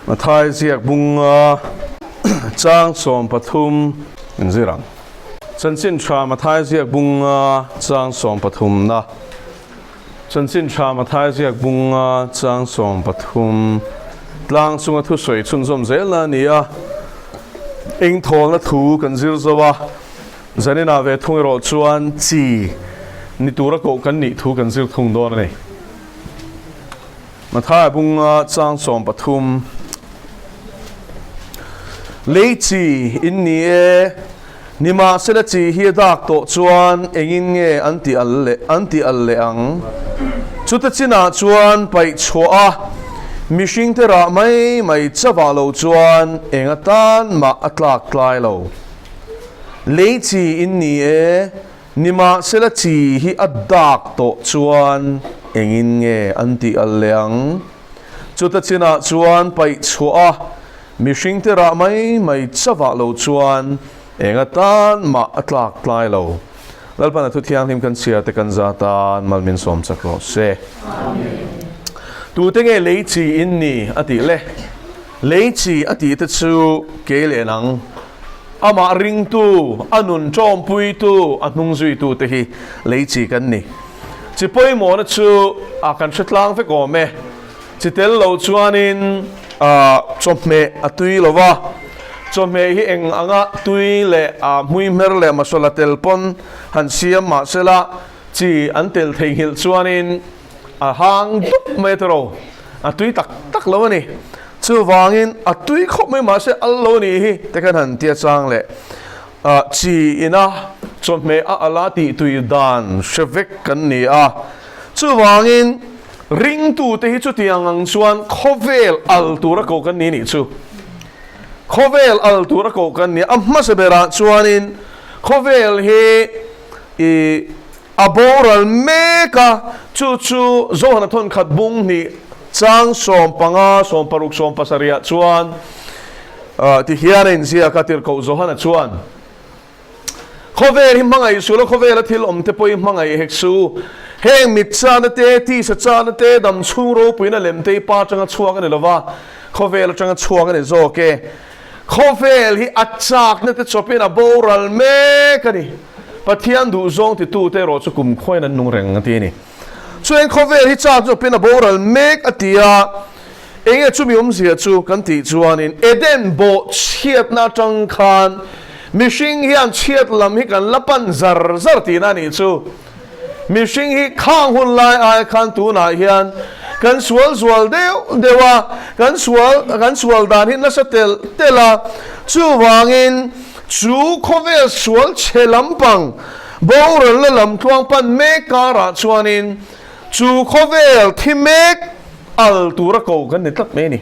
Mathai ziak bunga chang 13 in zir ang. Chanchin tha Mathai ziak bunga chang 13 na. Chanchin tha Mathai ziak bunga chang 13 tlang chunga thu sawi chhunzawm zel na a ni a. Eng thawlna thu kan zir zo a, zaninah ve thung erawh chuan chi ni tura koh kan nih thu kan zir thung dawn a ni. Mathai bunga chang 13, Lei chi in ni e, nimahsela chi hi a dak tawh chuan engin nge an ti al leh an ti al leh ang? Chuta chinah chuan paih chhuah a, mihringte rah mai mai chavah lo chuan eng atan mah a tlak tlai lo. Lei chi in ni e, Nimahsela chi hi a dak tawh chuan engin nge an tih al leh ang? Chuta chinah chuan paih chhuah a, mihringte rah mai mai chavah lo chuan eng atan mah a tlak tlai lo. Lalpan a thu thianghlim kan chhiar te kan za tan mal min sawm chak rawh se. Tute nge lei chi in ni a tih le? Lei chi a tih te chu kei leh nang. Amah ringtu, a nun ṭawmpuitu, a hnung zuitute hi lei chi kan ni. Chi pawimawhna chu a kan hre tlang vek awm e. Chi tel lo chuanin chawhmeh a tui lo va, chawhmeh hi eng anga tui leh hmui hmer leh masala tel pawn han siam mah sela chi an tel theihnghilh chuanin a hang dup mai a tiro, a tui tak tak lo a ni. Chuvangin a tui khawp mai mahse al lo nih hi te khan han tia chang leh chi ina chawhmeh a ala tih tui dan hre vek kan ni a. Chuvangin ringtute hi chutiang ang chuan khawvel al tura koh kan ni nih chu. Khawvel al tura koh kan ni a. A hmasa berah chuanin khawvel hi i A boral mek a, chu chu Zohana thawnkhat bung hnih chang 15, 16, 17 ah chuan ti hian a inziak a, Tirhkoh Zohana chuan, Khawvel hi hmangaih suh la, khawvela thil awm te pawh hi hmangaih hek suh. Heng mit chana te, tisa chana te, dam chhung ropuina lem te hi pa atanga chhuak a ni lova, khawvel atanga chhuak a ni zawk e. Khawvel hi a chakna te chawpin a boral mek a ni. Pathian duhzawng titute erawh chu kum khuain an nung reng a ti a ni. Chuan khawvel hi chak chawpin a boral mek a ti a, enge chumi awmzia chu kan tih chuanin Eden bawh chhiatna atang khan mihring hian chhiat lam hi kan la pan zar zar tihna a nih chu. Mihring hi khang hun lai ai khan tunah hian kan sual zual deuh deuh a, kan sual kan sual dan hi nasa telh telh a, chuvangin chu khawvel sual chhe lampang boralna lam tluang pan mek karah chuanin chu khawvel thi mek al tura ko kan ni tlat mai a ni.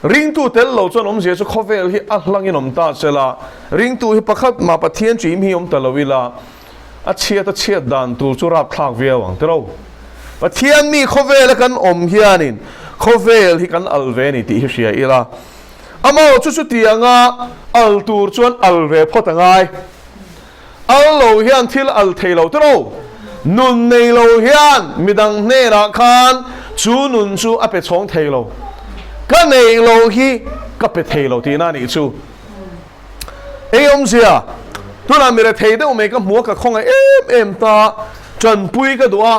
Ringtu tel lo chuan awmzia chu khawvel hi a hlangin awm ta sela, ringtu hi pakhat mah Pathian chim hi awm ta lo ila, a chhiat a chhiat dan tur chu rapthlak viau ang tiro. Pathian mi khawvela kan awm hianin khawvel hi kan al ve a ni tih hi hria ila, amah chu chutianga al tur chuan al ve phawt a ngai. Al lo hian thil al thei lo tiro. Nun nei lo hian midang hnenah khan chu nun chu a pe chhawng thei lo. Ka nei lo hi ka pe thei lo tihna a nih chu. Ei awmzia, tunah mi rethei deuh mai ka hmu a, ka khawngaih em em ta, tanpui ka duh a,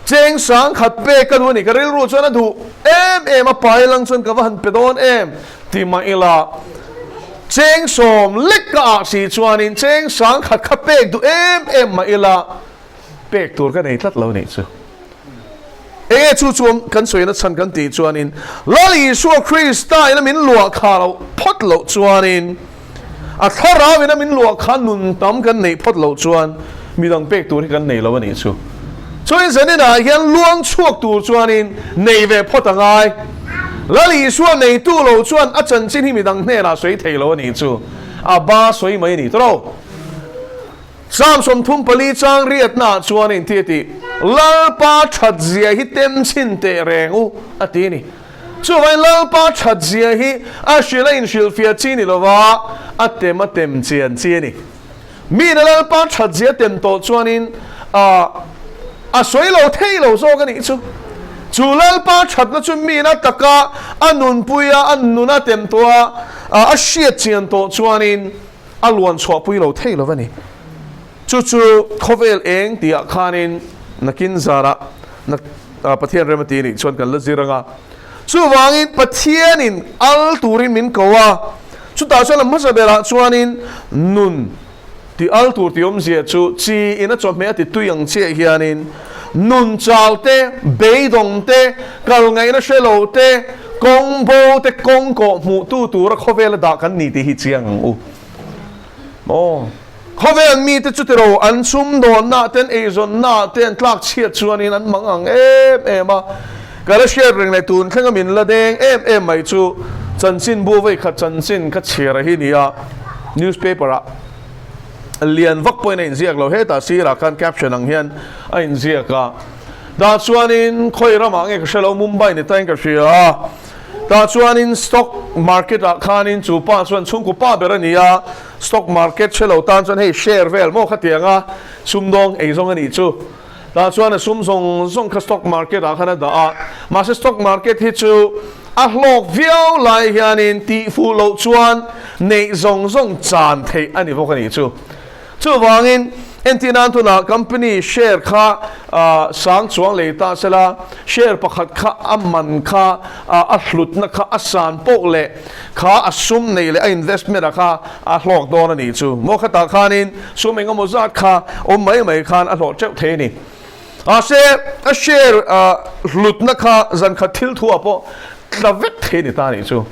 cheng sang khat pek ka duh a ni, ka rilru chuan a duh em em a, pai lang chuan ka va han pe dawn em ti mah ila, cheng sawm lek ka ah si chuanin cheng sang khat kha pek duh em em mah ila, pek tur ka nei tlat lo nih chu. Enge chu chu kan sawina chhan kan tih chuanin Lal Isua Krista ina min luah kha loh phawt loh chuanin a thlarau ina min luah kha nun tam kan neih phawt loh chuan midang pek tur hi kan nei lo a nih chu. Chuan zaninah hian luang chhuak tur chuanin nei ve phawt a ngai. Lal Isua neitu lo chuan a chanchin hi midang hnenah sawi thei lo a nih chu. A ba sawi mai a ni tawh. Psalm 34 chang riatnaah chuan a inti a ti, Lalpa thatzia hi tem chhin teh reng u, a ti a ni. Chuvangin Lalpa thatzia hi a hrilh a inhrilhfiah chi ni lova, a tem a tem chian chi a ni. Miin a Lalpa thatzia tem tawh chuanin a a sawi lo thei lo zawk a nih chu. Chu Lalpa thatna chu miin a taka a nunpui a, a nun a tem tawh a, a hriat chian tawh chuanin a luan chhuahpui lo thei lo a ni. Chu chu khawvel eng tihah khanin nakin zarah Pathian rem a ti nih chuan kan la zir ang a. Chuvangin Pathianin al turin min ko a, chutah chuan a hmasa berah chuanin nun Ti al tur tih awmzia chu chi in a chawhmeh a ti tui ang chiah hianin nun chau te, beidawng te, kal ngaihna hre lo te, kawng bo te, kawng kawh hmuh tu tura khawvela dah kan ni tih hi chiang ang u. Maw? Khawvel mite chu tiro an sumdawnna te, an eizawnna te an tlak chhiat chuanin an mang ang em em a. Ka la hriat reng leh tun thlenga min la deng em em mai chu chanchinbu vawikhat chanchin ka chhiar a hi nia. Newspaper ah lian vak pawhin a inziak lo, hetah sirah khan caption ang hian a inziak a, tah chuanin khawi ramah nge ka hre lo, Mumbai ni tain ka hria a, tah chuanin stock market ah khanin chu pa chuan chhungkaw pa ber a ni a, stock market hre lo tan chuan hei share vel maw khatiang a sumdawng eizawng a nih chu. Tah chuan a sum zawng zawng kha stock market ah khan a dah a, mahse stock market hi chu a hlawk viau lai hianin tih fuh loh chuan neih zawng zawng chan theih a ni bawk a nih chu. Chuvangin entir nan tunah company share kha sang chuang lei ta sela, share pakhat kha a man kha a hlutna kha a san pawh leh kha a sum neih leh a investment ah kha a hlawk dawn a nih chu. Maw khatah khanin sum eng emaw zat kha awm mai mai khan a hlawh teuh thei a ni. Mahse a share hlutna kha zan khat thil thu ah pawh tla vek thei a ni ta a nih chu.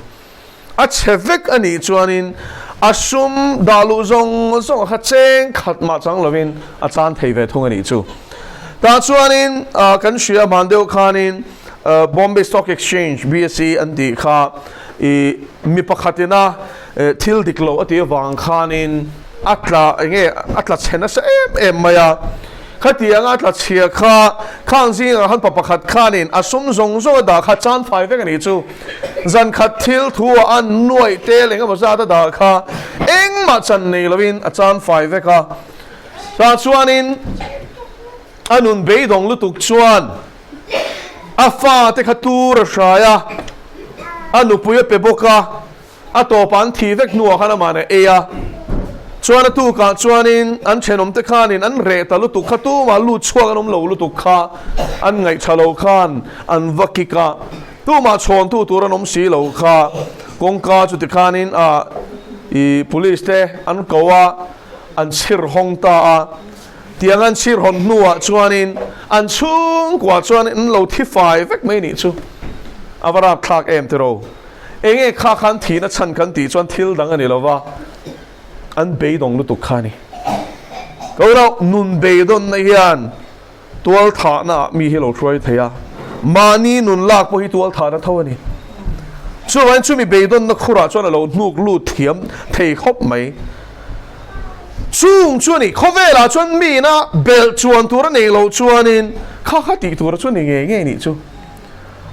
A chhe vek a nih chuanin a sum dah luh zawng zawng kha cheng khat mah chang lovin a chan thei ve thung a nih chu. Tah chuanin kan hria hman deuh khanin Bombay Stock Exchange, BSE, an tih kha i mi pakhatina thil dik lo a tih avang khanin a tla eng nge a tla chhe nasa em em mai a. Khatianga a tla chhia kha khang zingah khan pa pakhat khanin a sum zawng zawng a dah kha chan fai vek a nih chu. Zan khat thil thu ah a nuaih tel eng emaw zat a dah kha engmah chan nei lovin a chan fai vek a. Tah chuanin a nun beidawng lutuk chuan A fate kha tur a hrai a, a nupui a pe bawk a, a tawpah an thih vek hnuah khan amah a ei a. Chuan a tukah chuanin an thenawmte khanin an reh ta lutuk kha, tumah lut chhuak an awm lo lutuk kha an ngaihṭha lo khan an va kik a, tumah chhawntu tur an awm si lo kha kawngka chu tikhanin ah ih police te an ko a, an chhir hawng ta a. Tiang an chhir hawn hnuah chuanin an chhungkua chuan an lo thi fai vek mai nih chu a va rapthlak em tiraw. Enge kha khan thihna chhan kan tih chuan thil dang a ni lova, an beidawng lutuk kha a ni. Ko rauh nun beidawnna hian tual thahna ah mi hi lo hruai thei a, mahni nun lak pawh hi tual thahna tho a ni. Chuvangin chumi beidawnna khurah chuan a lo hnuk lut thiam thei khawp mai. Chung chu a ni, khawvelah chuan miina belh chuan tur a neih loh chuanin kha kha tih tur chu a ni ngei ngei nih chu.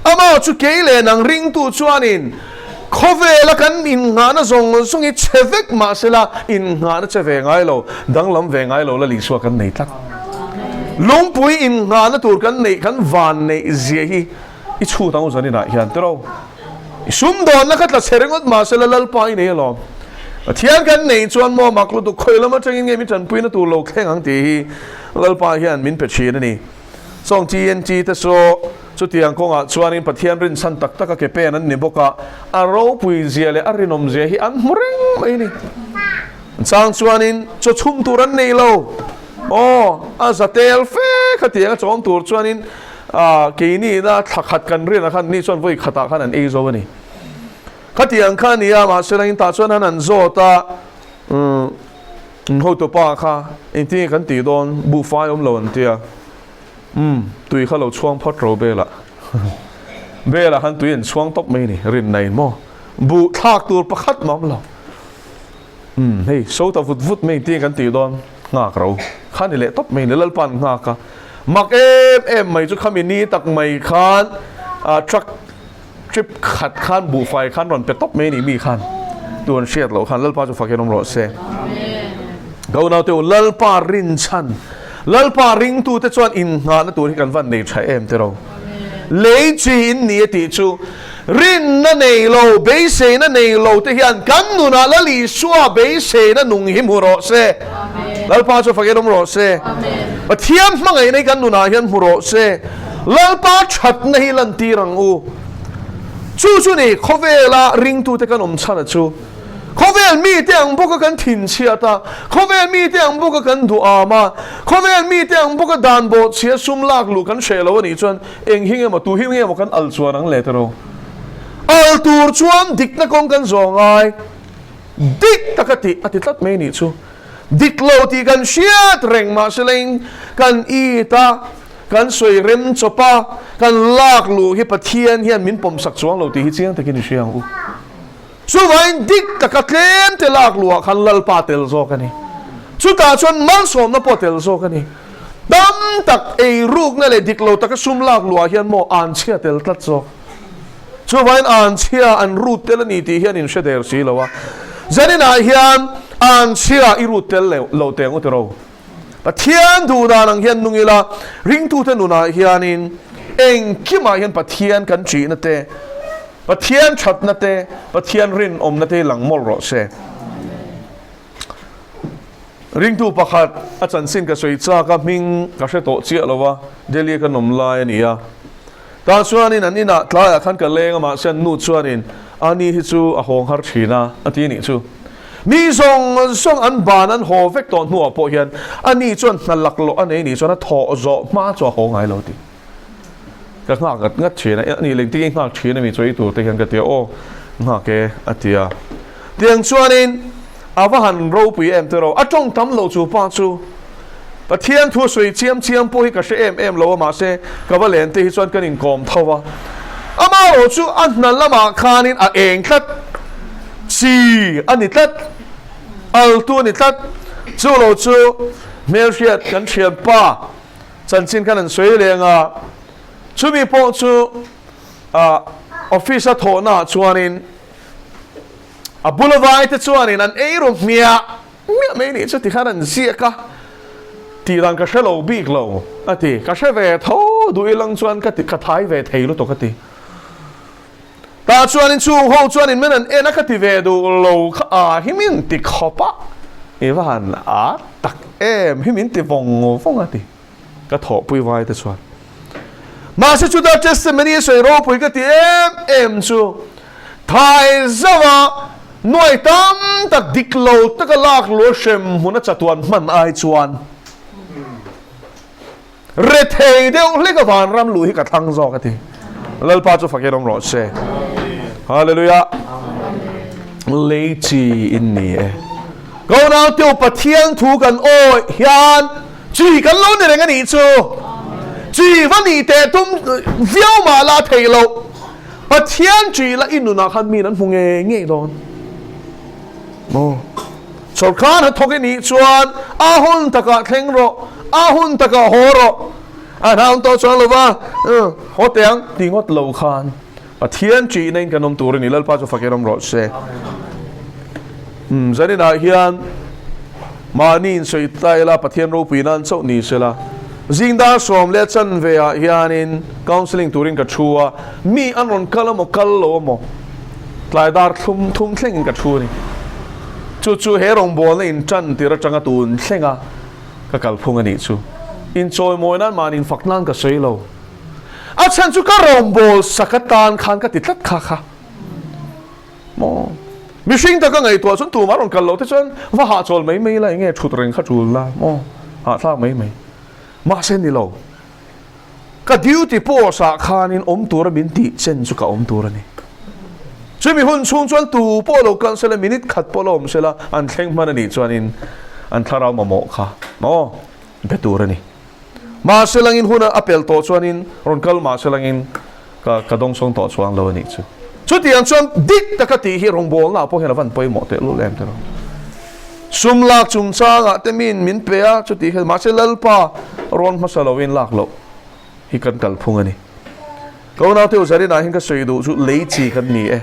Amah chu kei leh nang ringtu chuanin khawvela kan innghahna zawng zawng hi chhe vek mah sela innghahna che ve ngai lo, danglam ve ngai lo la Isua kan nei tlat. Lungpui innghahna tur kan neih kan van neih zia hi i chhut ang u zaninah hian tiraw. I sumdawnna kha tla chhe ringawt mah sela Lalpa i nei alawm. Pathian kan neih chuan maw mak lutuk khawi lam atangin nge min tanpuina tur lo thleng ang tih hi Lalpa hian min pe thin a ni. Sawng TNT te saw chutiang kawngah chuanin Pathian rinchhan tak taka ke pen an ni bawk a, a ropui zia leh a rinawm zia hi an hmu reng mai a ni. An chang chuanin chaw chhum tur an nei lo. Aw, a za tel fe khatiang a chawm tur chuanin Ah, keini ina thla khat kan rianah khan ni chuan vawi khatah khan an ei zo a ni. Khatiang kha a ni a, mahse langin tah chuan han an zawt a, umm, hotupa kha engtin nge kan tih dawn, buhfai awm lo an ti a, umm, tui kha lo chhuang phawt ro belah. Belah khan tui an chhuang tawp mai a ni, rinna in maw? Buh thlak tur pakhat mah awm lo. Umm, hei so ta vut vut mai engtin kan tih dawn nghak ro kha ni leh tawp mai ni Lalpa'n nghak a, mak em em mai chu khami ni tak mai khan ah truck trip khat khan buhfai khan rawn pe tawp mai ni mi khan tu an hriat loh khan Lalpa chu fakin awm rawh se. Ka unaute u Lalpa rinchhan Lalpa ringtute chuan innghahna tur hi kan van nei tha em tiraw. Lei chi in ni a tih chu rinna nei lo, beiseina nei lo te hian kan nunah Lal Isua beiseina nung hi hmu rawh se. Lalpa chu fakin awm rawh se. Pathian hmangaihna hi kan nunah hian hmu rawh se. Lalpa thatna hi lantir ang u. Chu chu ni khawvela ringtute kan awm chhan a chu. Khawvel mite ang bawka kan thinchhiat a, khawvel mite ang bawka kan duham a, khawvel mite ang bawka dan bawhchhia sum lak luh kan hreh lo a nih chuan eng hi nge maw, tu hi nge maw kan al chuan ang le tiraw? Al tur chuan dikna kawng kan zawh ngai. Dik taka tih a ti tlat mai a nih chu. Dik lo tih kan hriat reng mahse leng kan it a, kan sawi rem chawp a, kan lak luh hi Pathian hian min pawmsak chuang lo tih hi chiang takin i hria ang u. Chuvangin dik taka tlem te lak luah khan Lalpa tel zawk a ni. Chutah chuan malsawmna pawh tel zawk a ni. Tam tak eirukna leh dik lo taka sum lak luah hian maw anchhia tel tlat zawk. Chuvangin anchhia an rut tel a ni tih hian in hre der si lo a. Zaninah hian anchhia i rut tel lo teh ang u tiraw. Pathian duh dan ang hian nung ila, ringtute nunah hianin engkimah hian Pathian kan ṭihna te, Pathian ṭhatna te, Pathian rinawmna te hi lang mawlh rawh se. Ringtu pakhat a chanchin ka sawi chak a, hming ka hre tawh chiah lo va, Delhi a kan awm lai a ni a. Tah chuanin an inah tlaiah khan ka leng a, mahse an nu chuanin ani hi chu a hawng har thin a, a ti nih chu. Mi zawng zawng an ban an haw vek tawh hnuah pawh hian ani chuan hna laklawh a nei nih chuan a thawh zawh hma chu a haw ngai lo tih ka nghak ngat ngat thin a, ani leng tingin nghak thin a mi chu ei tur te hian ka ti a, aw nghak e a ti a. Tiang chuanin a va han ropui em tiraw, a tawng tam lo chu pa chu Pathian thu sawi chiam chiam pawh hi ka hre em em lo a, mahse ka va len te hi chuan kan inkawm tho a, amaherawh chu a hna lamah khanin a eng tlat chi a ni tlat, altu a ni tlat, chu lo chu hmelhriat kan thianpa chanchin khan an sawi leng a, chumi pawh chu office a thawhnaah chuanin a bula vaite chuanin an ei ru hmiah Miah mai nih chu tikhan an ziak a, tih dan ka hre lo bik lo a ti. Ka hre ve tho duh ilang chuan ka ti, ka thai ve thei lutuk a ti. Tah chuanin chung ho chuanin min an en a ka ti ve duh lo kha a hi min ti khawp a, i va han a tak em hi min ti vawng vawng a ti. Ka thawhpui vai te chuan. Mahse chuta testimony a sawi ropui ka ti em em chu thai zauha nuai tam tak dik lo taka lak lua hrem hmuna chatuan hman ai chuan rethei deuh hlek a vanram luh hi ka thlang zawk a ti. Lalpa chu fakin awm rawh se. Hallelujah. Lei chi in ni e. Ko naute Pathian thu kan awih hian Chi kan lo ni reng a nih chu. Chi va nih teh tum viau mah la theih loh. Pathian chi la i nunah khan min an hmu ngei ngei dawn. Maw? Sawrkar hnathawk i nih chuan a hun takah thleng rawh, a hun takah haw rawh. A hnaun tawh chuan lo va, haw teh ang ti ngawt lo khan Pathian chihna in kan awm tur a ni. Lalpa chu fakin awm rawh se. Zaninah hian mahni insawi ta ila Pathian ropui nan chauh ni sela. Zing dar 10 leh chanve ah hianin counselling turin ka thu a, mi an rawn kal emaw kal lo emaw tlai dar thlum thum thlengin ka thu a ni. Chu chu he rawngbawlna in tan tir atanga tun thlenga ka kalphung a nih chu. Inchawimawi nan mahni infak nan ka sawi lo. A chhan chu ka rawngbâwl sak atân khân ka ti tlat kha kha. Maw? Mihring taka ngaihtuah chuan tumah rawn kal loh te chuan va hahchawl mai mai la, eng nge thut reng kha tul la, maw? Hahthlâk mai mai. Mahse ni lo. Ka duty post ah khanin awm tura min tih chen chu ka awm tur a ni. Chumi hun chhung chuan tu pawh lo kal sela, minute khat pawh la awm sela, an thleng hman a nih chuanin an thlarau mamawh kha, maw? Be tur a ni. Mahse langin hun a pel tawh chuanin rawn kal mahse langin ka ka dawngsawng tawh chuang lo a nih chu. Chutiang chuan dik taka tih hi rawngbawlnaah pawh hian a van pawimawh tehlul em tiraw. Sum lak chungchangah te miin min pe a chutih hian mahse Lalpa rawn hmasa loin lak loh hi kan kalphung a ni. Ka unaute u Zarinah hian ka sawi duh chu lei chi kan ni e.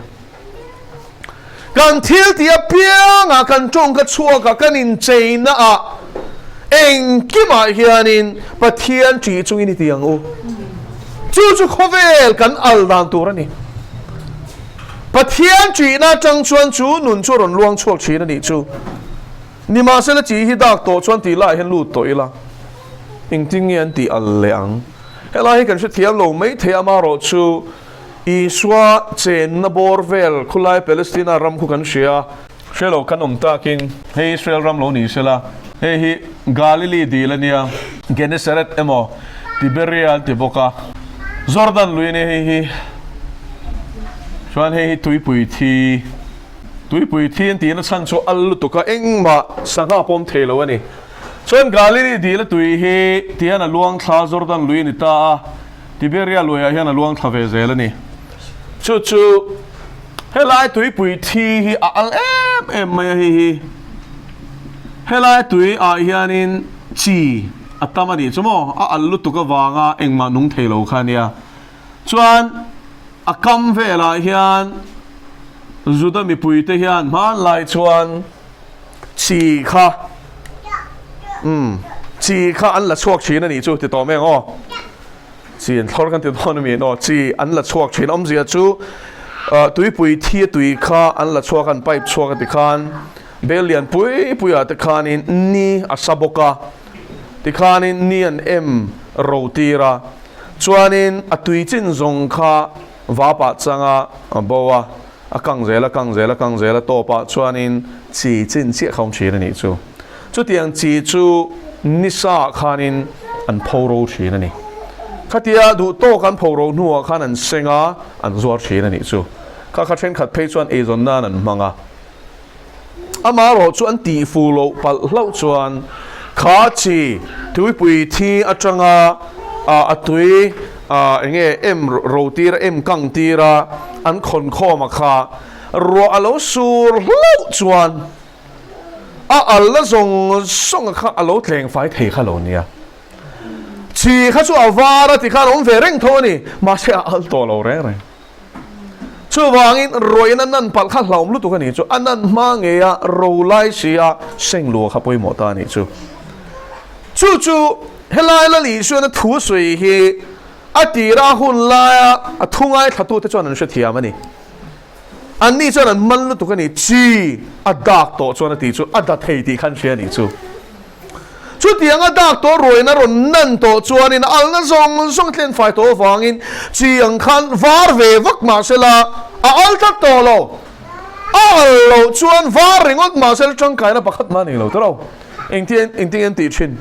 Kan thil tih apiangah kan tawngka chhuakah kan incheinaah engkimah hianin Pathian ṭih chungin i ti ang u. Chu chu khawvel kan al dan tur a ni. Pathian ṭihna aṭang chuan chu nun chu a rawn luang chhuak ṭhin a nih chu. Nimahsela chi hi dak tawh chuan tih laiah hian lut tawh ila, engtin nge an tih al leh ang? Helai hi kan hrethiam lo mai thei amarawh chu Isua chenna bawr vel khulai Palestina ram khu kan hria. Hre lo kan awm takin hei Israel ram lo ni sela, hei hi Galilee dil a nia, Genesaret emaw Tiberia an ti bawk a, Jordan lui a nia hei hi, chuan hei hi tuipui thi, tuipui thi an tihna chhan chu al lutuk a, engmah sangha pawm thei lo a ni. Chuan Galilee dil a tui hi tihian a luang thla Jordan lui a ni ta a, Tiberia luiah hian a luang thla ve zel a ni. Chu chu helai tuipui thi hi a al em em mai a hei hi. Helai tui ah hianin chi a tam a nih chu maw? A al lutuk avanga engmah nung thei lo kha a nia. Chuan a kam velah hian Juda mipuite hian hmanlai chuan chi kha umm chi kha an la chhuak thin a nih chu ti tawh mai ang aw chi an thlawr kan ti dawn a mi aw chi an la chhuak thin awmzia chu ah tuipui thi a tui kha an la chhuak an pipe chhuak a ti khan bel lian pui pui ah te khanin ni a sa bawk a tikhanin ni an em ro tir a chuanin a tui chin zawng kha vapah changa a bo a. A kang zel a kang zel a kang zel a tawpah chuanin chi chin chiah kha awm thin a nih chu. Chutiang chi chu nisa ah khanin an pho ro thin a ni. Khatia duh tawk an pho ro hnuah khan an seng a, an zuar thin a nih chu. Kha kha thenkhat phei chuan eizawn nan an hmang a. Amaherawh chu an tih fu loh palh hlauh chuan kha chi tuipui thi atanga a tui eng nge em ro tir a em kang tir a an khawn khawm a kha ruah a lo sur hlauh chuan a al la zawng zawng a kha a lo tleng fai thei kha lo nia. Chi kha chu a var a ti khan a awm ve reng tho a ni mahse a al tawh lo reng reng. Chuvangin ruain a nan palh kha hlauhawm lutuk a nih chu, a nan hma ngeia ro lai si a seng lua kha pawimawh ta a nih chu. Chu chu helai Lal Isuan a thu sawi hi a tira a hun laia a thu ngaithlatute chuan an hrethiam a ni. Anni chuan an man lutuk a ni, chi a dak tawh chuan a tih chu a da thei tih kha an hria a nih chu. Chutiang a dak tawh ruain a rawn nan tawh chuanin a alna zawng zawng tlen fai tawh avangin chi ang khan var ve vak mah sela a al tlat tawh lo. A al loh chuan var ringawt mah sela tangkaina pakhat mah a nei lo ta lo. Engtin engtin an tih thin?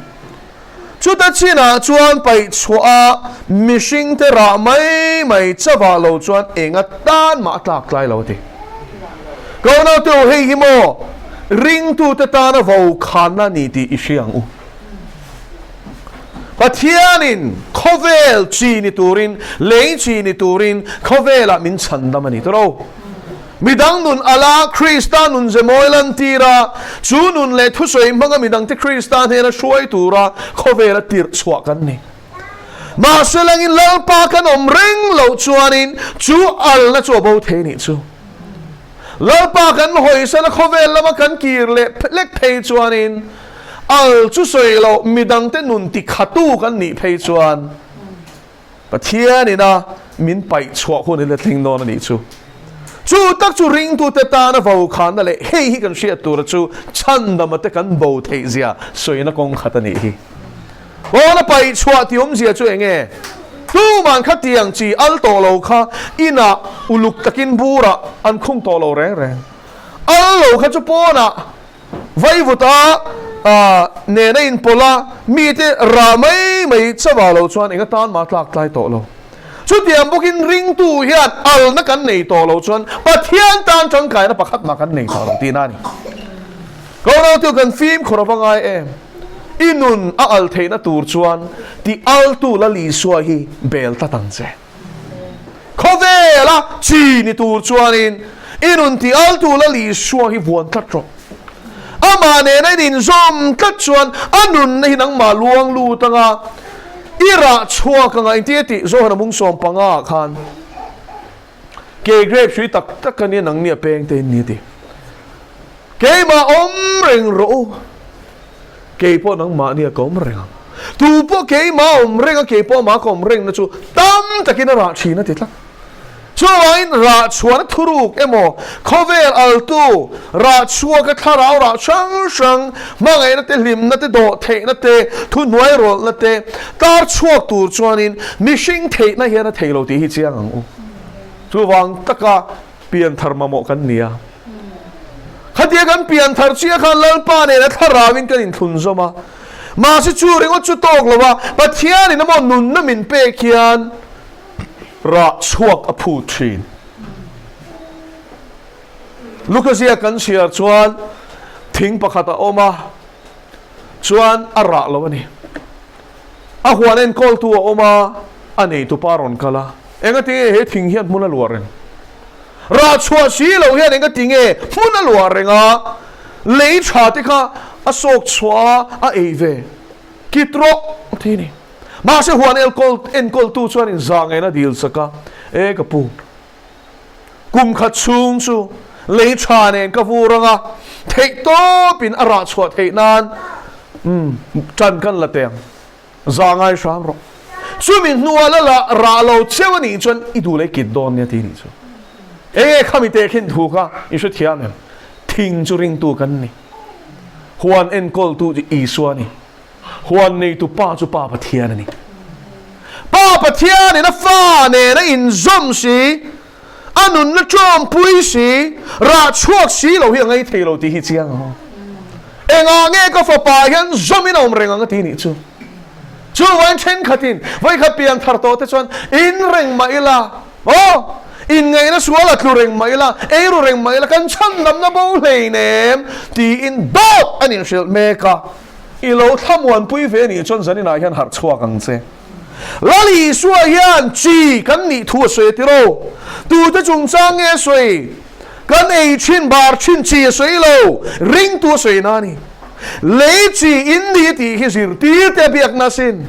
Chuta chinah chuan paih chhuah a mihringte rah mai mai chavah lo chuan enga tan mah a tlak tlai lo a ti. Ko naute u, hei hi maw ringtute tana vokhanna a ni tih i hria ang u. Pathianin khawvel chi ni turin, lei chi ni turin khawvelah min chhandam a ni tawh. Midang nun ala Krista nun ze mawi lantir a, chu nun leh thusawi hmanga midangte Krista hnena hruai tura khawvela tirh chhuah kan ni. Mahse langin Lalpa kan awm reng loh chuanin chu alna chu a bo thei nih chu. Lalpa kan hawisana khawvel lama kan kir leh lek phei chuanin al chu sawi loh midangte nun tikhatu kan nih phei chuan Pathianina min paih chhuah hun hi la thleng dawn a nih chu. Chu tak chu ringtute tana vokhanna leh hei hi kan hriat tura chu chhandama te kan bo theih zia sawina kawng khat a nih hi. Kawna paih chhuah tih awmzia chu eng nge? Tuman khatiang chi al tawh lo kha inah uluk takin burah an khung tawh lo reng reng. Al lo kha chu pawnah Vaivuta nena inpawlh a, mite rah mai mai chauh lo chuan eng atan mah tlak tlai tawh lo. Chutiang bawkin ringtu hian alna kan nei tawh lo chuan Pathian tan tangkaina pakhat mah kan nei tawh lo tihna a ni. Ko naute kan fimkhur a va ngai em? I nun a al theihna tur chuan ti altu Lal Isua hi bel tlat ang che. Khawvela chi ni tur chuanin i nun ti altu Lal Isua hi vuan tlat rawh. Amah nena in inzawm tlat chuan a nunna hi nangmah luang lut anga i rah chhuak anga engtin nge tih Johana mung 15 ah khan Kei grape hrui tak tak a nia nangni a peng te in ni a ti. Keimah awm reng rawh u, kei pawh nangmahni a ka awm reng ang. Tu pawh keimah awm reng a, kei pawh amah ka awm rengna chu tam takin a rah thin a ti tlat. Chuvangin rah chhuahna thuruk emaw, khawvel altu, rah chhuaka thlarau rah hrang hrang, hmangaihna te, hlimna te, dawhtheihna te, thuhnuai rawlhna te tar chhuak tur chuanin mihring theihna hian a thei lo tih hi chiang ang u. Chuvang taka pianthar mamawh kan ni a. Khatia kan pianthar chiah khan Lalpa nena thlarauin kan inthlun zawm a. Mahse chu ringawt chu tawk lo a, Pathianin emaw nunna min pek hian rah chhuak a phut thin. Lukazia kan chhiar chuan thing pakhat a awm a, chuan a rah lo a ni. A huan enkawltu a awm a, a neitupa rawn kal a, Engatinge he thing hian hmun a luah reng? Rah chhuah si lo hian engatinge hmun a luah reng a, lei tha te kha a sawk chhuah a, a ei ve? Kit rawh a ti a ni. Mahse huan enkawltu chuan inzah ngeiin a dil chak a, E ka pu, kum khat chhung chu lei tha nen ka vur ang a, theih tawpin a rah chhuah theih nan tan kan la teh ang, zah ngai hram rawh. Chumi hnua la la rah lo cheu a nih chuan i duh leh kit dawn nia ti nih chu. Enge khami teh khin thu kha i hrethiam em? Thing chu ringtu kan ni. Huan enkawltu chu Isua a ni. Huan neitu Pa chu Pa Pathian a ni. Pa Pathianin a fa nen a inzawm si, a nunna tawmpui si, rah chhuak si lo hi a ngei thei lo tih hi chiang ang. Engah nge ka fapa hian zawmin a awm reng ang a ti nih chu. Chuvain thenkhatin vawikhat pian thar tawh te chuan in reng mah ila, aw, inngaihna sual a tlu reng mah ila, eiru reng mah ila kan chhandamna bo hleinem tiin dawt an inhrilh mek a. I lo thlamuanpui ve anih chuan zaninah hian harh chhuak ang che. Lal Isua hian chi kan nih thu a sawi a ti ro. Tute chungchang nge a sawi? Kan ei thin bar thin chi a sawi lo, ringtu a sawi na a ni. Lei chi in ni tih hi zirtir te a biakna asin.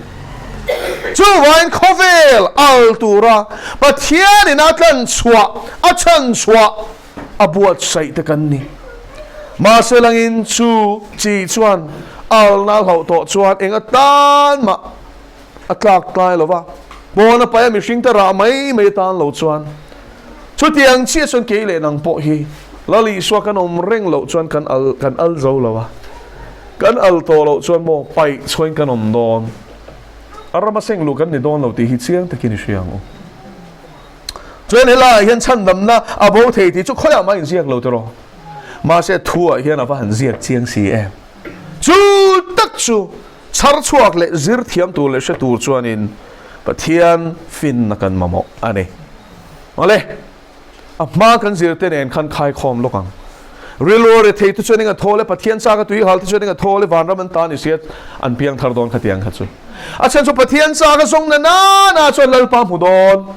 Chuvangin khawvel al tura Pathianin a tlanchhuah, a chhanchhuah, a buatsaih te kan ni. Mahse langin chu chi chuan alna a hlauh tawh chuan eng atan mah a tlak tlai lo va, pawn a paih a mihring te rah mai mai atan lo chuan chutiang chiah chuan kei leh nang pawh hi Lal Isua kan awm reng loh chuan kan al kan al zo lo a, kan al tawh loh chuan maw paih chhuain kan awm dawn, a rama seng luh kan ni dawn lo tih hi chiang takin i hria ang u. Chuan helaiah hian chhandamna a bo thei tih chu khawiah mah inziak lo tiraw? Mahse thuah hian a va han ziak chiang si em? Chu tak chu chhar chhuak leh zir thiam tur leh hre tur chuanin Pathian finna kan mamawh a ni. Awle, a hma kan zirte nen khan khaikhawm lawk ang. Rilru rethei te chuan eng a thawl e, Pathian chak a tui hal te chuan eng a thawl e, vanram an ta ni sia an piang thar dawn khatiang kha chu. A chhan chu Pathian chak a zawng na na na chuan Lalpa hmu dawn.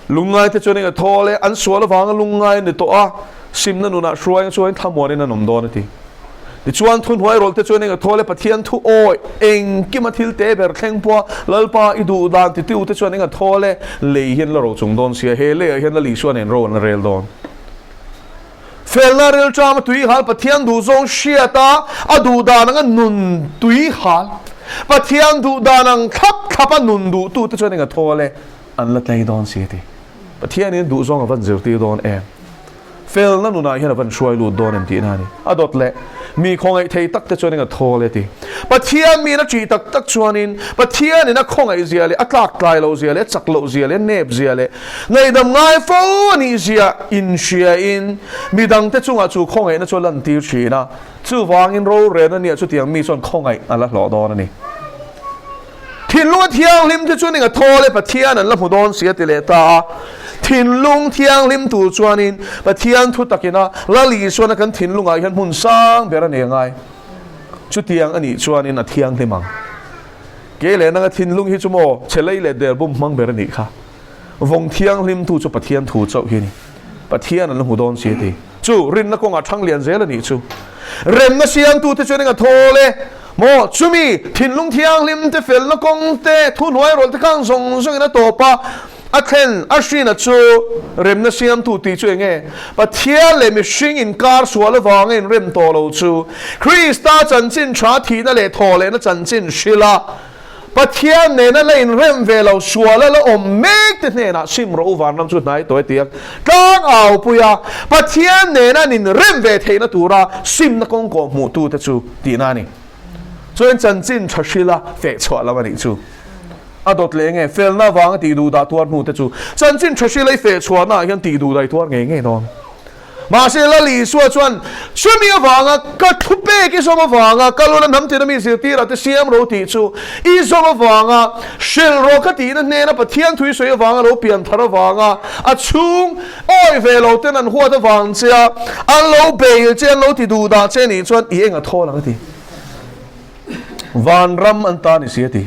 Lungngai te chuan eng a thawl e, an sual avanga lungngai an ni tawh a, simna nunah hruai chuan thlamuanin an awm dawn a ti. Tichuan thuhnuai rawlh te chuan eng a thawl e, Pathian thu awi engkima thil te ber thleng pawha Lalpa i duh dan titiu te chuan eng a thawl e, lei hian la ro chung dawn sia, he leiah hian Lal Isua nen ro an la rel dawn. Felna rilṭama tui hal Pathian duh zawng hriat a, a duh dan anga nun tui hal Pathian duh dan ang thlap thlap a nun duhtu te chuan eng a thawl e, an la tlei dawn si a ti. Pathianin duh zawng a van zirtir dawn em? Felna nunah hian a van hruai lut dawn em tihna a ni. A dawt leh, mi khawngaih thei tak te chuan eng a thawl e ti. Pathian miin a ṭih tak tak chuanin Pathianin a khawngaih zia leh a tlak tlai loh zia leh a chak loh zia leh a nep zia leh ngaihdam ngai fo a nih zia inhriain midangte chungah chu khawngaihna chu a lantir ṭhin a. Chuvangin rorel a nia chutiang mi chuan khawngaih a la hlawh dawn a ni. Thinlung a thianghlim te chuan eng a thawl e, Pathian an la hmu dawn si a ti leh ta a. Thinlung thianghlim tur chuanin Pathian thu takina Lal Isuana kan thinlungah hian hmun sang ber a nei angai. Chutiang a nih chuanin a thianghlim ang. Kei leh nanga thinlung hi chu maw chhe lei leh der bum hmang ber a nih kha. Vawng thianghlimtu chu Pathian thu chauh hi a ni. Pathian an la hmu dawn si a ti. Chu rinna kawngah thang lian zel a nih chu. Remna siamtute chuan eng a thawl e? Maw, chumi thinlung thianghlim te, felna kawng te, thuhnuai rawlh te khang zawng zawngin a tawp a. A thlen a hrina chu remna siamtu tih chu eng nge? Pathian leh mihring inkar sual avanga inrem tawh lo chu Krista chanchin tha thihna leh thawhlehna chanchin hrilha Pathian nena la inrem ve lo suala la awm mek te hnenah sim rawh u vanram chu hnai tawh e tia tlang aupui a, Pathian nena an inrem ve theihna tura simna kawng kawh hmuhtu te chu tihna a ni. Chuan chanchin tha hrila feh chhuah lam a nih chu. A dawt leh nge felna avanga tih duh dah tuar hnu te chu chanchin tha hrila i feh chhuahna ah hian tih duh dah i tuar ngei ngei dawn. Mahse Lal Isua chuan chumi avanga ka thu pek i zawm avanga ka luna hnam tina mi zirtirah te siam ro tih chu i zawm avanga hrilh rawh ka tihna hnena Pathian thu i sawi avanga lo pian thar avanga a chhung awi ve lo ten an huat avang che a an lo bail che an lo ti duh dah che nih chuan i eng a thawl ang a ti. Vanram an ta ni si a ti.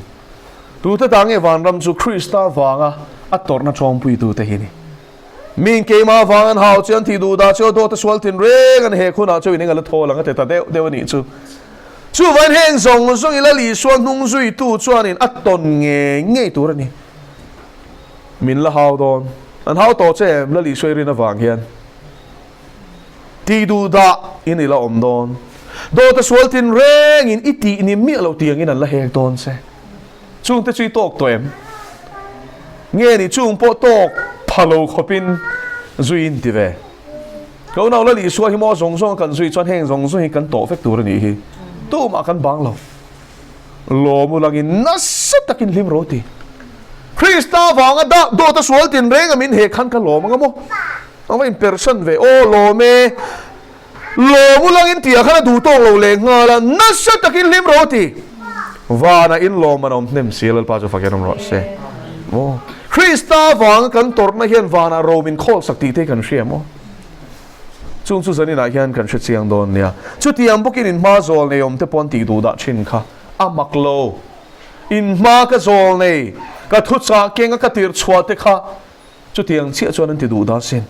Tute ta nge vanram chu Krista vanga a tawrhna tawngpuitute hi ni. Min keimah vang an hau che an tih duh dah che aw dawt a sual tin reng an hek hunah chu in eng a la thawl ang a ti ta deuh deuh a nih chu. Chuvain heng zawng zawng i Lal Isua hnung zuitu chuanin a tawn ngei ngei tur a ni. Min la hau dawn. An hau tawh che em Lal Isua i rin avang hian. Tih duh dah in i la awm dawn. Dawt a sual tin rengin i tih ni miah lo tiangin an la hek dawn che. Chungte chu i tawk tawh em? Nge ni chung pawh tawk pha lo khawpin zui in ti ve. Ka unau Lal Isua hi maw zawng zawng a kan zui chuan heng zawng zawng hi kan tawh vek tur a nih hi. Tumah kan bang lo. Lawm u langin nasa takin hlim ro ti. Krista vanga dah dawt a sual tin reng a min hek khan ka lawm anga maw? A va inpersan ve. Aw lawm e. Lawm u langin tih ah khan a duh tawk lo leh nghal a, nasa takin hlim rawh ti. Vanah in lawm an awm hnem si a, Lalpa chu fak hian awm rawh se. Maw? Krista vanga kan tawrhna hian vanah ro min khawl sak tih te hi kan hria maw? Chung chu zaninah hian kan hre chiang dawn nia. Chutiang bawkin in hma zawl nei awm te pawh an tih duh dah thin kha a mak lo. In hma ka zawl nei, ka thuchah kenga ka tirh chhuah te kha chutiang chiah chuan an ti duh dah sin.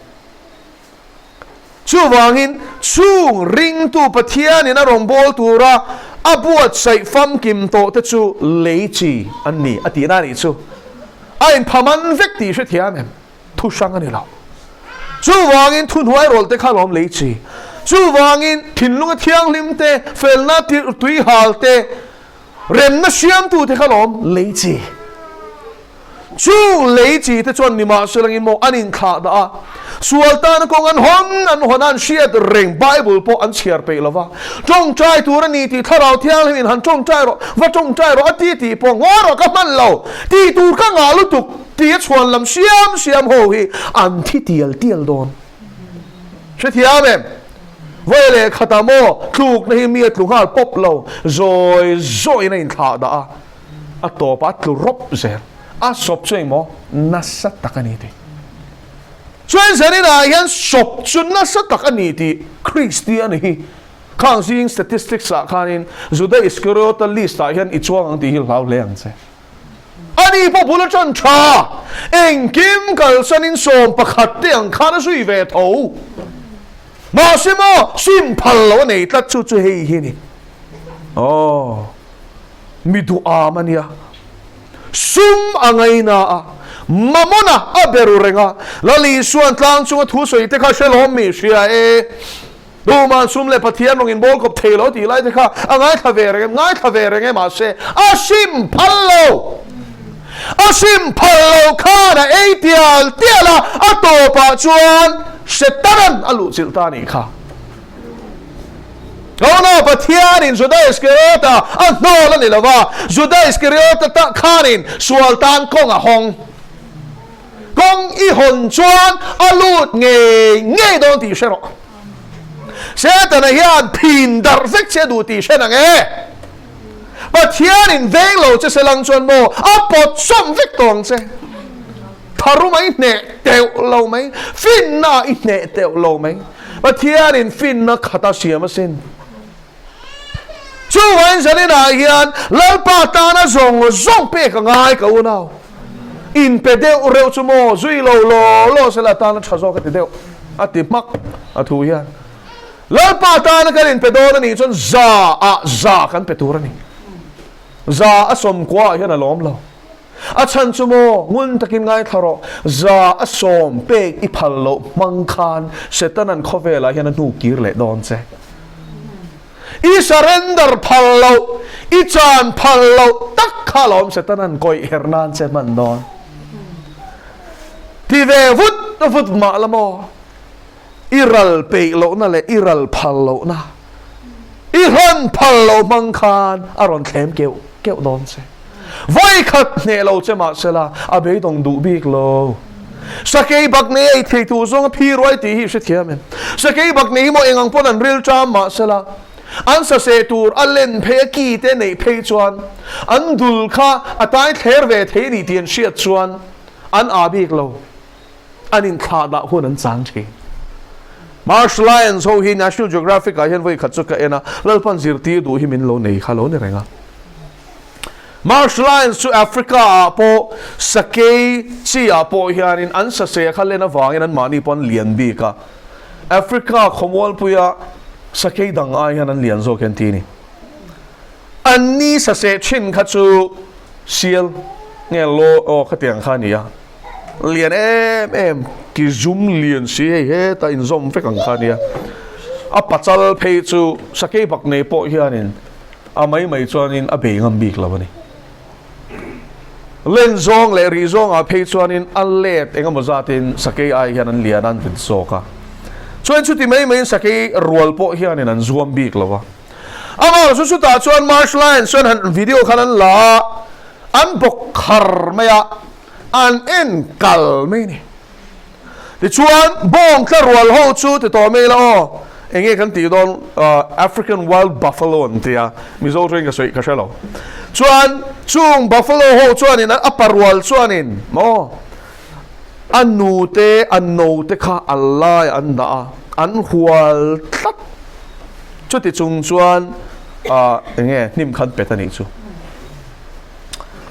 Chuvangin, chung ringtu Pathianin a rawngbâwl tura a buatsaih famkim tawhte chu lei chi an ni a tihna a nih chu. A inphaman vek tih hrethiam em? Thu hrang a ni lo. Chuvangin, thuhnuai rawlhte kha lawm lei chi. Chuvangin, thinlunga thianghlim te, felna tuihal te, remna siamtute kha lawm lei chi. Chung lei chi te chuan nimahselangin maw an inthlah dah a, sual tana kawng an hawn an hawn a, an hriat reng Bible pawh an chhiar peih lo va, tawngtai tur a ni tih Thlarau Thianghlim in han tawngtai rawh, va tawngtai rawh a ti tih pawh ngawi rawh ka hman lo, tih tur ka ngah lutuk tih a chhuan lam siam siam ho hi an thi tial tial dawn. Hrethiam em? Vawi leh khatah maw tlukna hi mi a tlu nghal pawp lo, zawi zawiin a inthlah dah a. A tawp a tlu rawp zel. A sawp chu engmaw nasa tak a ni tih. Chuan zaninah hian sawp chu nasa tak a ni tih Kristian hi khang zing statistics ah khanin Juda Iskariota list ah hian i chuang ang tih hi hlau hle ang che. Ani pawh bul a tan tha, engkim kalsanin 11 te ang khan a zui ve tho. Mahse maw sim phal lo a nei tlat chu chu hei hi a ni. Aw. Mi duham a nia. Sum a ngaina a, Mamona a be ru reng a. Lal Isua'n tlang chunga thu sawi te kha hre lawm mi hria e. Duhman sum leh Pathian rawng in bawl kawp thei lo tih lai te kha a ngaithla ve reng em? Ngaithla ve reng e mahse a sim phal lo. A sim phal lo khan a ei tial tial a, a tawpah chuan Setanan a luhchilh ta a nih kha. Tuna Pathianin Juda Iskariota a hnawl a ni lo va, Juda Iskariota ta khanin sual tan kawng a hawng. Kawng i hawn chuan a lut ngei ngei dawn tih hre rawh. Setana hian phin darh vek che a duh tih hre nang e. Pathianin veng lo che se lang chuan maw a pawt sawm vek tawh ang che. Tharum a i hneh teuh lo mai, finna i hneh teuh lo mai. Pathianin finna khat a siam asin. Chuvain zaninah hian Lalpa tana zawng zawng pek a ngai ka unau. Inpe deuh reuh chu maw zui lo law law sela tana tha zawk a ti deuh a ti hmak a thu hian. Lalpa tana kan inpe dawn a nih chuan za ah za kan pe tur a ni. Za a 90 ah hian a lawm lo. A chhan chu maw, ngun takin ngaithla rawh, 100% pek i phal loh hmang khan Setana'n khawvelah hian a hnu kir leh dawn che. I surrender phal loh, i chan phal loh tak kha alawm Setana'n kawih her nan che hman dawn. Ti ve vut vut mah la maw, i ral peih lohna leh i ral phal lohna, i hlan phal loh hmang khan a rawn thlem keuh keuh dawn che. Vawikhat hneh lo che mahsela a beidawng duh bik lo. Sakei bak nei ei thei tur zawng a phi ruai tih hi i hrethiam em? Sakei bak nei hi maw eng ang pawn an ril ṭam mahsela an saseh tur a len phei a ki te neih phei chuan an dul kha a tai thler ve thei a ni tih an hriat chuan an aa bik lo. An inthlahdah hun an chang thin. Marsh Lions ho hi National Geographic ah hian vawikhat chu ka en a, Lalpan zirtir duh hi min lo nei kha lo ni reng a. Marsh Lions chu Africa ah pawh sakei chi ah pawh hianin an saseh kha len avangin an mahni pawh an lian bik a. Africa khawmualpuia sakei dang ai hian an lian zawk hian ti a ni. Anni saseh thin kha chu sial nge law aw khatiang kha a ni a. Lian em em, ki zum lian si hei heta inzawm vek ang kha nia. A pachal phei chu sakei bak nei pawh hianin a mai mai chuanin a bei ngam bik lo a ni. Len zawng leh rih zawngah phei chuanin a let eng emaw zatin sakei ai hian an lian a an vin zawk a. Chuan chuti mai maiin sakei rual pawh hianin an zuam bik lo a. Amah chu chutah chuan Marsh Lion chuan han video khan an la a, an bawk khar mai a. An en kal mai a ni. Tichuan, bawng tla rual ho chu ti tawh mai ila aw, eng nge kan tih dawn, African wild buffalo an ti a, Mizo tawngin ka sawi ka hre lo. Chuan, chung buffalo ho chuanin a pa rual chuanin maw, a nu te, a no te kha a laiah an dah a, an hual tlat. Chuti chung chuan, eng nge, hnim khan pet a nih chu.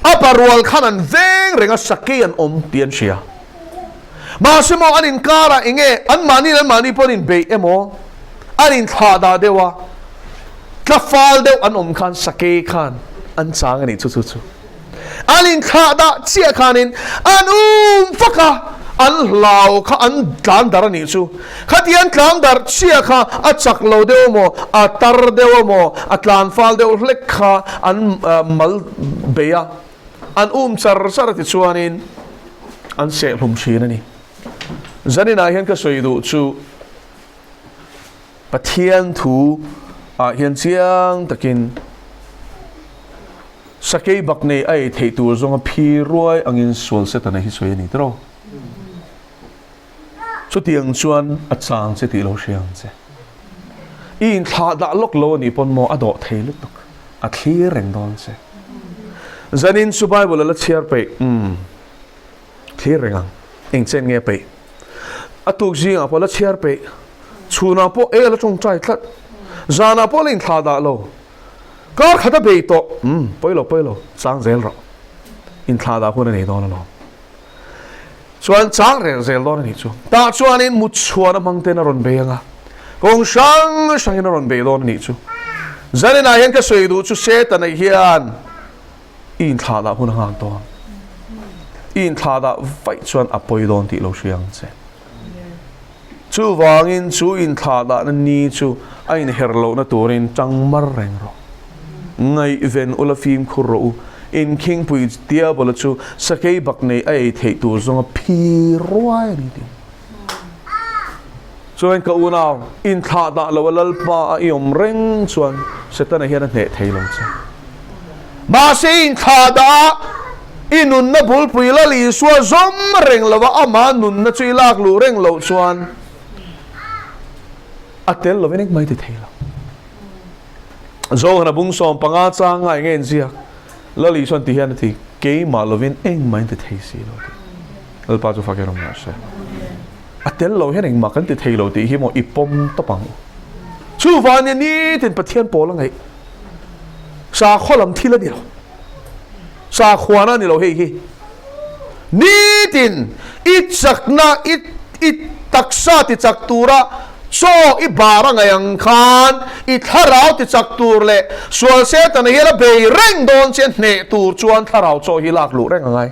A parual khan an veng reng a, sakei an awm tih an hria. Mahse maw an inkarah eng nge anmahni leh anmahni pawh an inbeih emaw, an inthlah dah deuh a, tla fal deuh an awm khan sakei khan an chang a nih chu chu chu. An inthlah dah chiah khanin an um fak a, an hlau kha an tlan darh a nih chu. Khati an tlan darh chiah kha a chak lo deuh emaw, a tar deuh emaw, a tlan fal deuh hlek kha an mal bei a, an um char char a tichuanin an seh hlum thin a ni. Zaninah hian ka sawi duh chu Pathian thu ah hian chiang takin sakei bak nei a ei theih tur zawnga phi ruai angin sual Setana hi sawi a ni tiraw? Chutiang chuan a chang che tih lo hria ang che. I inthlah dah lawk lo a nih pawn maw a dawh thei lutuk, a thlir reng dawn che. Zanin chu Bible a la chhiar peih, umm, thlir reng ang, eng chen nge peih. A tuk zingah pawh a la chhiar peih, chhunah pawh e a la tawngtai tlat, zanah pawh a la inthlah dah lo. Kar khat a bei tawh, umm, pawi lo pawi lo, chang zel rawh, inthlah dah hun a nei dawn alawm. Chuan chang rel zel dawn a nih chu. Tah chuanin mut chhuan a hmang ten a rawn bei ang a, kawng hrang hrangin a rawn bei dawn a nih chu. Zaninah hian ka sawi duh chu Setana hian i inthlahdah hun a nghak dawn. I inthlahdah vaih chuan a pawi dawn tih lo hria ang che. Chuvangin chu inthlahdahna ni chu a inher lohna turin tang mar reng rawh. Ngaihven ula fimkhur rawh u, inkhingpui Diabola chu sakei bak nei a ei theih tur zawnga phi ruai a ni tih. Chuan ka unau, inthlahdah lo a Lalpa a i awm reng chuan Setana hian a hneh thei lo che. Mahse inthlahdah a i nunna bulpui Lal Isua zawm reng lo a, ama nunna chu i lak luh reng loh chuan a tel lovin engmah i ti thei lo. Zohana bung 15 chang ngai nge inziak, Lal Isuan ti hian a ti, Keimah lovin engmah in ti thei si lo tih. Lalpa chu fak erawh mah se. A tel lo hian engmah kan ti thei lo tih hi maw i pawm tawp ang u. Chuvangin nitin Pathian pawl a ngaih. Sakhaw lam thil a ni lo. Sakhuana a ni lo hei hi. Nitin i chakna, i i taksa ti chak tura Chaw i bar a ngaih ang khan i thlarau tichak tur leh sual Setana hian a bei reng dawn che hneh tur chuan thlarau chaw hi lak luh reng a ngai.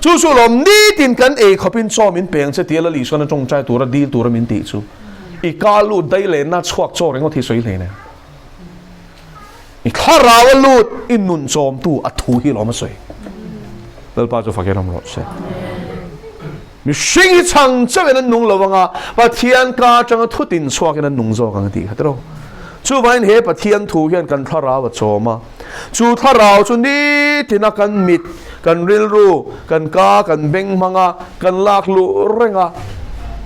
Chu chu lawm nitin kan ei khawpin chaw min peng che tia Lali chuan a tawngtai tura dil tura min tih chu i ka lut daih leh na chhuak chaw ringawt hi sawi hlei nen. I thlarau a lut i nun chawmtu a thu hi lawm a sawi. Lalpa chu fakin awm rawh se. Mihring hi chhang chauhin an nung lo anga Pathian ka atanga thutin chhuakin an nung zawk ang a tih kha tiraw. Chuvangin he Pathian thu hian kan thlarau a chawm a. Chu thlarau chu nitina kan mit, kan rilru, kan ka, kan beng hmanga kan lak luh reng a,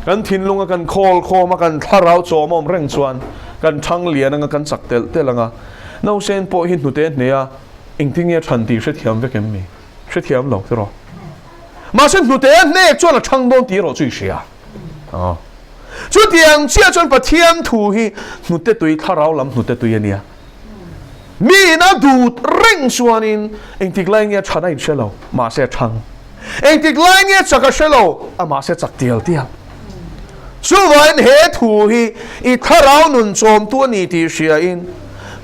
kan thinlunga kan khawl khawm a, kan thlarau chawm a awm reng chuan kan thang lian anga kan chak telh telh anga. Nausen pawh hi hnute hneh a, engtin nge a than tih hrethiam vek em mi? Hrethiam lo tiraw? Mahse hnute a hnek chuan a thang dawn tih erawh chu i hria. Chutiang chiah chuan Pathian thu hi hnute tui, thlarau lam hnute tui a nia. Miin a dut reng chuanin engtik lai nge a than a inhre lo, mahse a thang. Engtik lai nge chak a hre lo, a mahse chak tial tial. Chuvangin he thu hi i thlarau nun chawmtu a ni tih hriain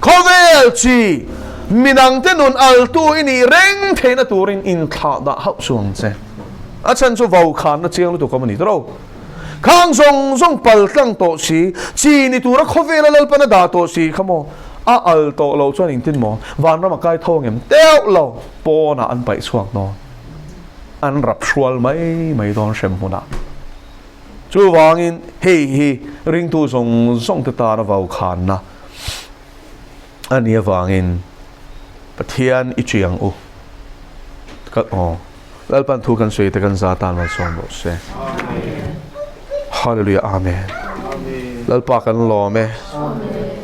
khawvel chi midangte nun altu i nih reng theihna turin inthlah dah hauh suh ang che. A chhan chu vaukhana chiang lutuk awm a ni tawh. Khang zawng zawng pal tlang tawh si, chi ni tura khawvela Lalpan a dah tawh si kha maw? A al tawh lo chuan engtin maw? Vanram a kai tho ang em? Teuh lo! Pawnah an paih chhuak dawn. An rap hrual mai mai dawn hrem hmunah. Chuvangin hei hi ringtu zawng zawng te tana vaukhanna a nih avangin Pathian i chiang u. Ka aw. Lalpan thu kan sawi te kan za tan malsawm rawh se. Hallelujah Amen. Lalpa kan lawm e.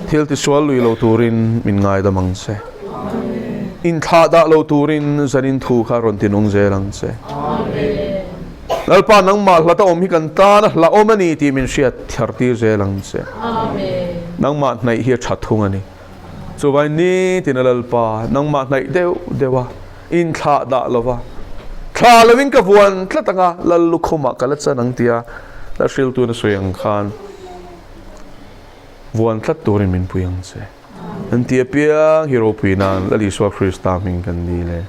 Thil tisual lui lo turin min ngaidam ang che. Inthlah dah lo turin zanin thu kha rawn tinung zel ang che. Lalpa nangmah hlata awm hi kan tan a hlauhawm a ni tih min hriat thar tir zel ang che. Nangmah hnaih hi a tha thung a ni. Chuvai nitin a Lalpa nangmah hnaih deuh deuh a, inthlah dah lo va, thla lovin ka vuan tlat ang a, Lal lukhumah ka la chan ang tia la hriltuin a sawi ang khan vuan tlat turin min pui ang che. An ti apiang hi ropui nan Lal Isua Krista hming kan ni le.